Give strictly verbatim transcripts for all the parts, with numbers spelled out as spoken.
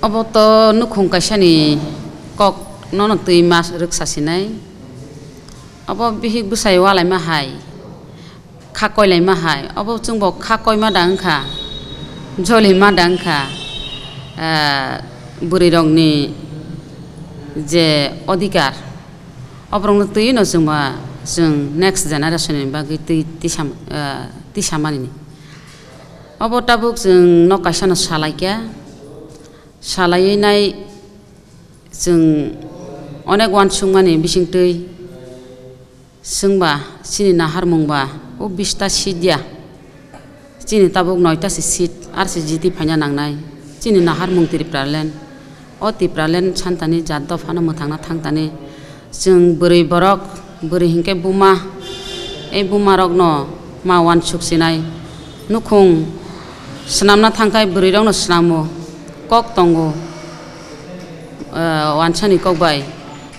Obo to nukhung kaisani kok nono twi ma rwksa sinai. Obo bihik bwsai walaima hai, kha koilaima hai. Obo chwngbo kha koima da wngkha, jolima da wngkha, ah, bwrwirokni je odhikar, oborokno twi no chwngba chwng next generation ni bagwi twi tisa, ah, tisamani. Obo tabuk chwng nok kaisa no salaikha, salaiwi nai chwng onek uansukmani bisingtwi. Chwngba chini naharmung ba o bista seat ya. Chini tabuk noita se seat R C G T phaina nangnai. Chini naharmung Tipraland. O Tipraland santani jat dophano mwthangna thangtani. Chwng bwrwi borok, bwrwi hinkhe buma. Ei bumarokno ma uansuk sinai. Nukhung swnamna thangkhai bwrwirokno swnamo. Kok tongo. Eh, wansani kok bai.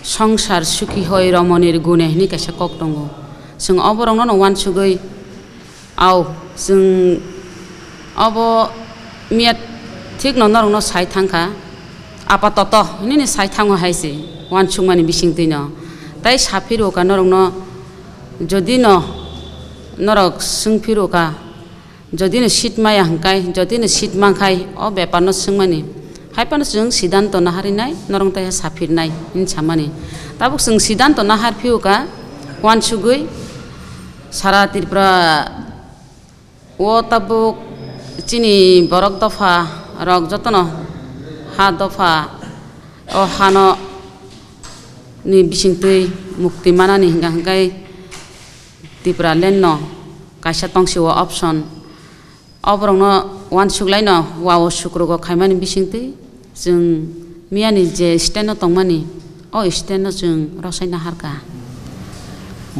Songsar sukhi hoi romonir gune hini kaisa kok tongo. Chwng oborokno no uansugwi, au, chwng obo miya thikno norokno sai thangkha, apatoto hinini sai thango hai se uansukmani bisingtwino. Tai saphiruka norokno, jodi no norok swngphiruka, jodi no seat maya hwnkhe, jodi no seat mankhai, o bepar no swngmani. Haiphano chwng siddhanto naharinai, norong taiha saphirnai, hini samani. Tabuk chwng siddhanto nahar phiuka, uansugwi sara Tripura o tabuk chini borok dopha rok jotono ha dopha o hano ni bisingtwi mukti manani hingka hingkai Tipraland no kaisa tongsi o option. Oborokno uansuklaino wao sukrogo khaimani bisingtwi chwng miyani je stand-o tongmani, o stand-o chwng rwchai naharkha.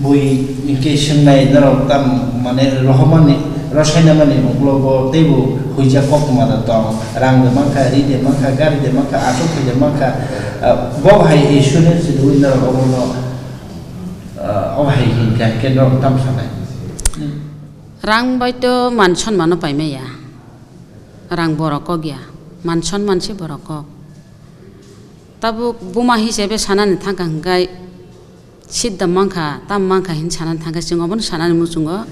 Bui hinkhe swngnai norok tam mane rohormani, rwchai namani uklogo teibo huijak koktwma da tong, rang de mankha, ri de mankha, gari de mankha, aswk khe de mankha, ah, bo hai issue-no siniwi norok obono, ah, o hai hinkha khe norok tam sanai. Rang bai to man sonmano paimaya. Rang borok kok ya, man sonman se borok kok. Tabuk buma hisabe sanani thangkha hingkai, siddha mankha, tam mankha hin sanani thangkha, chwng obono sanani muchungo,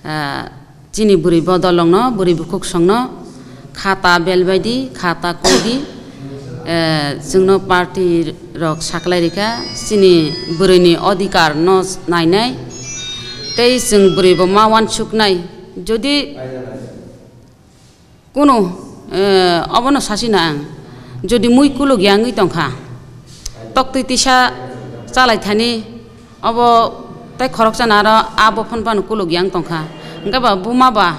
ah, chini bwrwi bodolrokno, bwrwi bukhuk songno khata belbaidi, khata koidi, eh, chwngno party rok saklai rikha, chini bwrwini odhikar no nainai, tei chwng bwrwi bo ma uansuknai, jodi Kunu, eh, obono sasina ang. Jodi mui kuluk ya wngwi tongkha, toktwi tisa chalai thani, obo tei khoroksano aro a bophon phano kuluk ya wng tongkha. Hwnkhe ba buma ba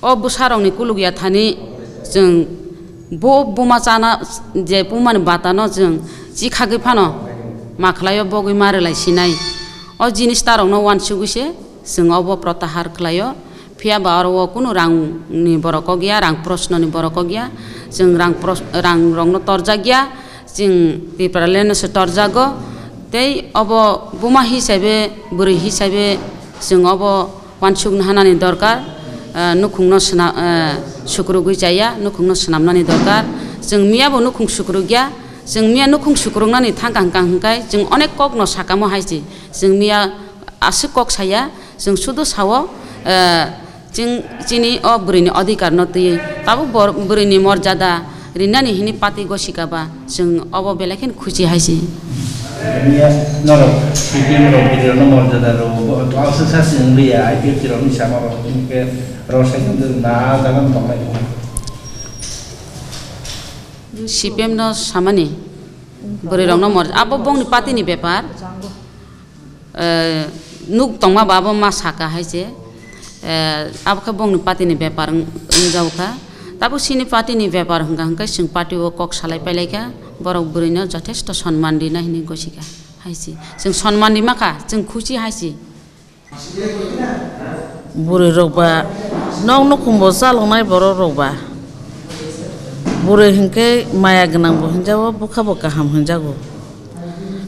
o bwsarokni kuluk ya thani chwng bo buma chana je bumani batano chwng chikhagwi phano makhlaio bogwi ma rwlai sinai. O jinis tarokno uansugwi se chwng obo protahar khlaio. Phiya ba oro o kunu rang ni borok kok ya, rang proshno ni borok kok ya. Chwng rang pros-, rang rok no torjak ya, chwng Tipraland no se torjago. Tei obo buma hisabe, bwrwi hisabe chwng obo uansuk hanani dorkar, eh, nukhung no swnam, eh, sukrugwi chaya, nukhung no swnamnani dorkar. Chwng miya bo nukhung sukruk ya, chwng miya nukhung sukruknani thangkha hwnkha hwnkhe chwng onek kok no sakamo hai se. Chwng miya aswk kok saya, chwng sudu sao, eh, chwng chini o bwrwini odhikar no twiwi tabuk bor-, bwrwini morjada rinani hini party gosika ba chwng obo belai kheno khuchi hai se. Miya norok C P M rok bwrwi rokno morjada rw, bo aswk sa se wng liya, I P F T rokni sama rok hwnkhe rw sai na jaga no tongnai. C P M no samani bwrwi rokno mor-, abo bongni party ni bepar. Eh, nuk tongma ba abo ma saka hai se, eh, abo khe bongni party ni bepar wng-, wngjago kha. Tabuk chini party ni bepar hwnkha hwnkhe chwng party o kok salai pailai kha, borok bwrwi no jothesto sonman rina hinwi gosi kha hai se. Chwng sonman rima kha, chwng khuchi hai se. Bwrwi rok ba nok nukhung bo chaloknai borok rok ba. Bwrwi hinkhe maya gwnang bo hinjago, bwkha bo kaham hinjago.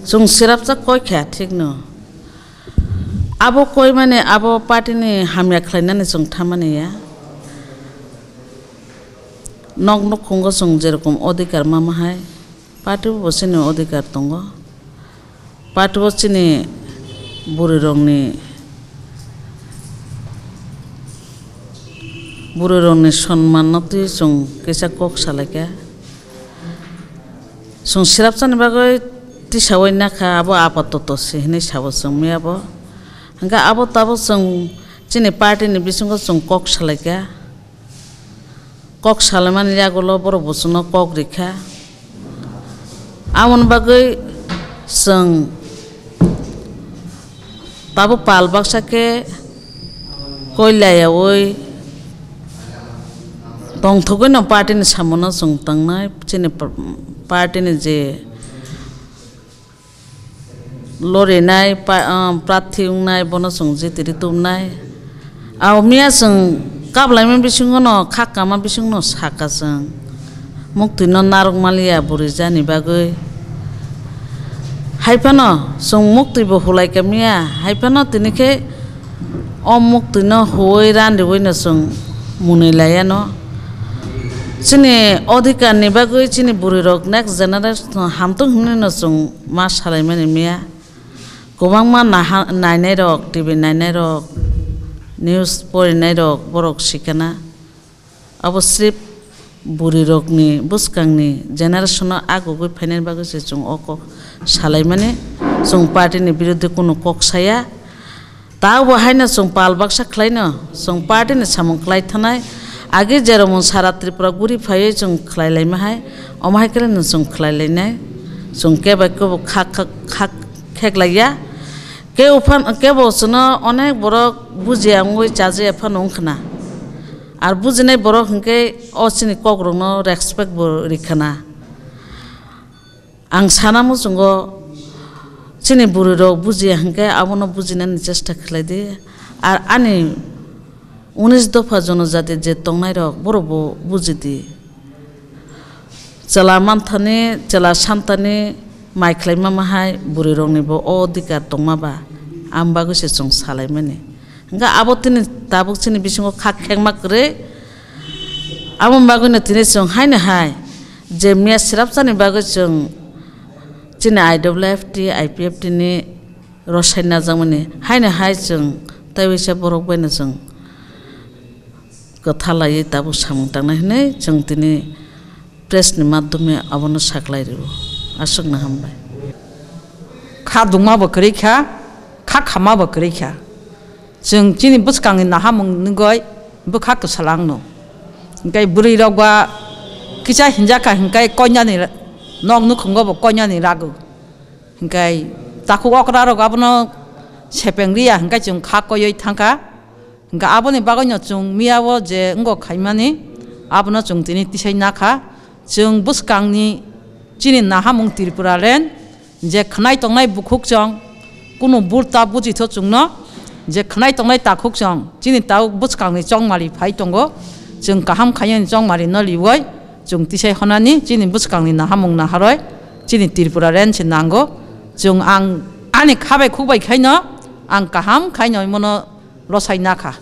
Chwng swrapsa koi kha thik no. Abo koi mani abo party ni hamya khlai nani chwng tha mani ya. Nok nukhungo chwng jerokom odhikar mama hai, party bo chini odhikar tongo. Party bo chini bwrwirokni, bwrwirokni sonmanno twi chwng kisa kok salaikha. Chwng swrapsani bagwi tisaui nakha, abo apatoto se hinwi sabo chwng miyabo. Hwnkhe abo tabuk chwng chini party ni bisingo chwng kok salaikha. Kok salaimani yagulo borok bo chwngno kok rikha. Aboni bagwi chwng tabuk pal baksa khe koilayaui tongthogwino party ni samungo chwng tangnai, chini party ni je lorinai, pa-, ah, prathi wngnai, bono chwng jitiri tubunai. Abo miya chwng kablaima bisingono, kha kama bisingono saka chwng. Muktwino narwk maliya bwrwi jani bagwi. Haiphano chwng muktwibo hulaikha miya, haiphano tini khe o muktwino huwi randiwino chwng mwnwi laiano. Chini odhikar ni bagwi chini bwrwirok next generation hamtung hinwino chwng ma salaimani miya. Kwbangma naha-, nainairok, T V nainairok, news porinairok borok sikana. Abo srip bwrwirokni bwskangni generation-o agugwi phainani bagwi se chwng o kok salaimani. Chwng party ni biruddhe kunu kok saya. Tabo haino chwng pal baksa khlaino, chwng party ni samung khlai thanai. Agi jeromon sara Tripura guri phaiwi chwng khlai laima hai, omo hai khe no chwng khlai lainai. Chwng kebo kebo kha, kha, kha kheklaiya. Ke uphan, kebo chwngno onek borok bujiya wngwi chajiya phano wngkhna. Ar bujinai borok hinkhe o chini kokrokno respect bo rikhna. Ang sana muchungo chini bwrwirok bujiya hinkhe abono bujinani chesta khlai di. Ar ani unis dopha jonojati je tongnairok borokbo buji di. Chwla manthani, chwla santani mai khlai mama hai bwrwiroknibo o odhikar tongma ba, ang bagwi se chwng salaimani. Hwnkhe abo tini tabuk chini bisingo kha khengma kwrwi. Aboni bagwino tini chwng haino hai je miya swrapsani bagwi chwng chini I W F T, I P F T ni rwsai najakmani haino hai chwng tei waisa borok baino chwng kwtha laiwi tabuk samung tangnai hwnwi chwng tini press ni madhyome abono saklai rio. Aswkno hambai. Kha dungma bo kwrwi kha, kha khama bo kwrwi kha. Chwng chini bwskangni nahamung nugwi bwkha kwsala wngno. Hinkhe bwrwi rok ba kisa hinjakha hinkhe koinani ra-, nok nukhungo bo koinani rago. Hinkhe takhuk okra rok abono sepeng riya hinkhe chwng kha koiwi thangkha. Hinkhe aboni bagwino chwng miyao je wngkok khaimani abono chwng tini tisai nakha. Chwng bwskangni chini nahamung Tripura land je khwnai tongnai bukhuk chwng, kunu bul ta bujitho chwngno, je khwnai tongnai takhuk chwng, chini tabuk bwskangni chongmari phai tongo, chwng kaham khainani chongmari no liwoi, chwng tisai honani chini bwskangni nahamung naharoi, chini Tripura land se nango, chwng ang ani khabai khukbai khaino, ang kaham khaino mono rosai nakha.